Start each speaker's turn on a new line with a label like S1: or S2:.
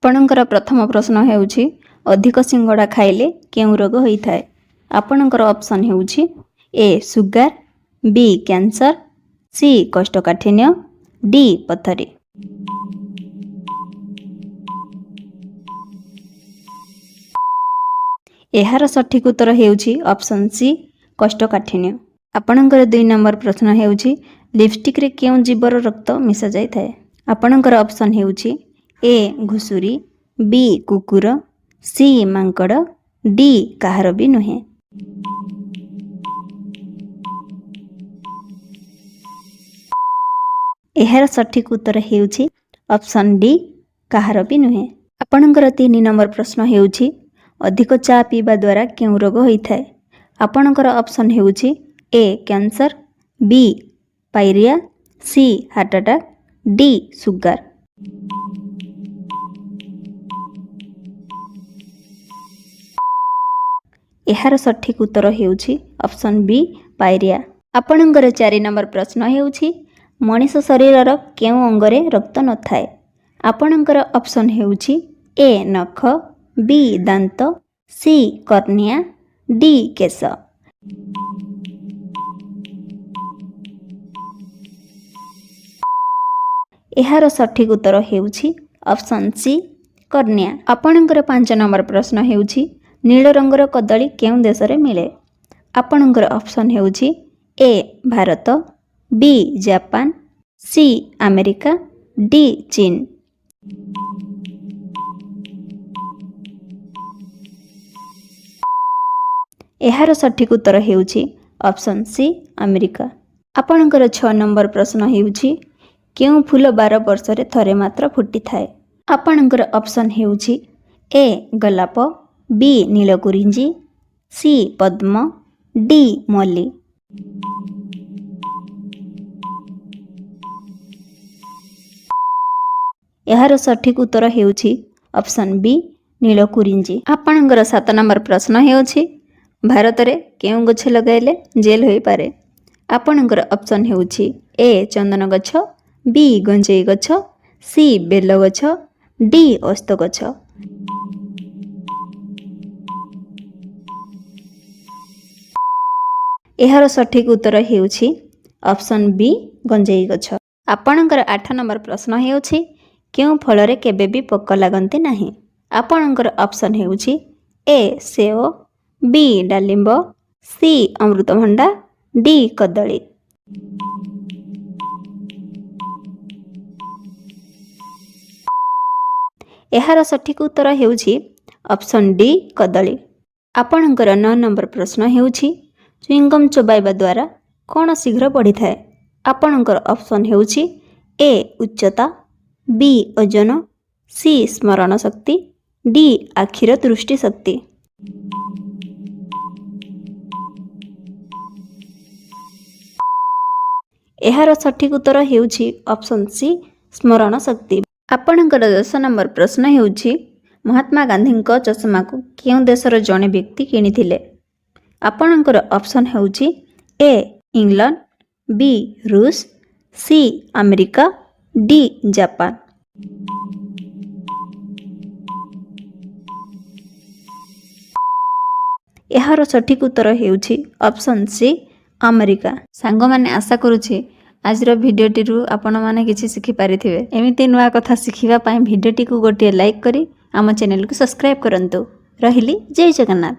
S1: ଆପଣଙ୍କର ପ୍ରଥମ ପ୍ରଶ୍ନ ହେଉଛି, ଅଧିକ ସିଙ୍ଗଡ଼ା ଖାଇଲେ କେଉଁ ରୋଗ ହୋଇଥାଏ? ଆପଣଙ୍କର ଅପସନ୍ ହେଉଛି ଏ ସୁଗାର, ବି କ୍ୟାନ୍ସର, ସି କୋଷ୍ଠକାଠିନ୍ୟ, ଡି ପଥରୀ। ଏହାର ସଠିକ୍ ଉତ୍ତର ହେଉଛି ଅପସନ୍ ସି କୋଷ୍ଠକାଠିନ୍ୟ। ଆପଣଙ୍କର 2 ନମ୍ବର ପ୍ରଶ୍ନ ହେଉଛି, ଲିପଷ୍ଟିକ୍ରେ କେଉଁ ଜୀବର ରକ୍ତ ମିଶାଯାଇଥାଏ? ଆପଣଙ୍କର ଅପସନ୍ ହେଉଛି ଏ ଘୁଷୁରୀ, ବି କୁକୁର, ସି ମାଙ୍କଡ଼, ଡି କାହାର ବି ନୁହେଁ। ଏହାର ସଠିକ୍ ଉତ୍ତର ହେଉଛି ଅପସନ୍ ଡି କାହାର ବି ନୁହେଁ। ଆପଣଙ୍କର 3 ନମ୍ବର ପ୍ରଶ୍ନ ହେଉଛି, ଅଧିକ ଚା ପିଇବା ଦ୍ୱାରା କେଉଁ ରୋଗ ହୋଇଥାଏ? ଆପଣଙ୍କର ଅପସନ୍ ହେଉଛି ଏ କ୍ୟାନ୍ସର, ବି pyorrhoea, C heart attack, D sugar. ଏହାର ସଠିକ୍ ଉତ୍ତର ହେଉଛି ଅପସନ୍ ବି ପାଇରିଆ। ଆପଣଙ୍କର 4 ନମ୍ବର ପ୍ରଶ୍ନ ହେଉଛି, ମଣିଷ ଶରୀରର କେଉଁ ଅଙ୍ଗରେ ରକ୍ତ ନଥାଏ? ଆପଣଙ୍କର ଅପସନ୍ ହେଉଛି ଏ ନଖ, ବି ଦାନ୍ତ, ସି କର୍ନିଆ, ଡି କେଶ। ଏହାର ସଠିକ୍ ଉତ୍ତର ହେଉଛି ଅପସନ୍ ସି କର୍ନିଆ। ଆପଣଙ୍କର 5 ନମ୍ବର ପ୍ରଶ୍ନ ହେଉଛି, ନୀଳ ରଙ୍ଗର କଦଳୀ କେଉଁ ଦେଶରେ ମିଳେ? ଆପଣଙ୍କର ଅପସନ୍ ହେଉଛି ଏ ଭାରତ, ବି ଜାପାନ, ସି ଆମେରିକା, ଡି ଚୀନ। ଏହାର ସଠିକ୍ ଉତ୍ତର ହେଉଛି ଅପସନ୍ ସି ଆମେରିକା। ଆପଣଙ୍କର 6 ନମ୍ବର ପ୍ରଶ୍ନ ହେଉଛି, କେଉଁ ଫୁଲ 12 ବର୍ଷରେ ଥରେ ମାତ୍ର ଫୁଟିଥାଏ? ଆପଣଙ୍କର ଅପସନ୍ ହେଉଛି ଏ ଗୋଲାପ, ବି ନୀଳକୁରିଞ୍ଜି, ସି ପଦ୍ମ, ଡି ମଲ୍ଲି। ଏହାର ସଠିକ୍ ଉତ୍ତର ହେଉଛି ଅପସନ୍ ବି ନୀଳକୁରିଞ୍ଜି। ଆପଣଙ୍କର 7 ନମ୍ବର ପ୍ରଶ୍ନ ହେଉଛି, ଭାରତରେ କେଉଁ ଗଛ ଲଗାଇଲେ ଜେଲ୍ ହୋଇପାରେ? ଆପଣଙ୍କର ଅପସନ୍ ହେଉଛି ଏ ଚନ୍ଦନ ଗଛ, ବି ଗଞ୍ଜେଇ ଗଛ, ସି ବେଲ ଗଛ, ଡି ଓସ୍ତ ଗଛ। ଏହାର ସଠିକ୍ ଉତ୍ତର ହେଉଛି ଅପସନ୍ ବି ଗଞ୍ଜେଇ ଗଛ। ଆପଣଙ୍କର 8 ନମ୍ବର ପ୍ରଶ୍ନ ହେଉଛି, କେଉଁ ଫଳରେ କେବେ ବି ପୋକ ଲାଗନ୍ତି ନାହିଁ? ଆପଣଙ୍କର ଅପସନ୍ ହେଉଛି ଏ ସେଓ, ବି ଡାଲିମ୍ବ, ସି ଅମୃତଭଣ୍ଡା, ଡି କଦଳୀ। ଏହାର ସଠିକ୍ ଉତ୍ତର ହେଉଛି ଅପସନ୍ ଡି କଦଳୀ। ଆପଣଙ୍କର 9 ନମ୍ବର ପ୍ରଶ୍ନ ହେଉଛି, ଚୁଇଙ୍ଗମ୍ ଚୋବାଇବା ଦ୍ୱାରା କ'ଣ ଶୀଘ୍ର ବଢ଼ିଥାଏ? ଆପଣଙ୍କର ଅପସନ୍ ହେଉଛି ଏ ଉଚ୍ଚତା, ବି ଓଜନ, ସି ସ୍ମରଣ ଶକ୍ତି, ଡି ଆଖିର ଦୃଷ୍ଟି ଶକ୍ତି। ଏହାର ସଠିକ୍ ଉତ୍ତର ହେଉଛି ଅପସନ୍ ସି ସ୍ମରଣ ଶକ୍ତି। ଆପଣଙ୍କର 10 ନମ୍ବର ପ୍ରଶ୍ନ ହେଉଛି, ମହାତ୍ମା ଗାନ୍ଧୀଙ୍କ ଚଷମାକୁ କେଉଁ ଦେଶର ଜଣେ ବ୍ୟକ୍ତି କିଣିଥିଲେ? ଆପଣଙ୍କର ଅପସନ୍ ହେଉଛି ଏ ଇଂଲଣ୍ଡ, ବି ରୁଷ, ସି ଆମେରିକା, ଡି ଜାପାନ। ଏହାର ସଠିକ୍ ଉତ୍ତର ହେଉଛି ଅପସନ୍ ସି ଆମେରିକା। ସାଙ୍ଗମାନେ, ଆଶା କରୁଛି ଆଜିର ଭିଡ଼ିଓଟିରୁ ଆପଣମାନେ କିଛି ଶିଖିପାରିଥିବେ। ଏମିତି ନୂଆ କଥା ଶିଖିବା ପାଇଁ ଭିଡ଼ିଓଟିକୁ ଗୋଟିଏ ଲାଇକ୍ କରି ଆମ ଚ୍ୟାନେଲକୁ ସବସ୍କ୍ରାଇବ୍ କରନ୍ତୁ। ରହିଲି, ଜୟ ଜଗନ୍ନାଥ।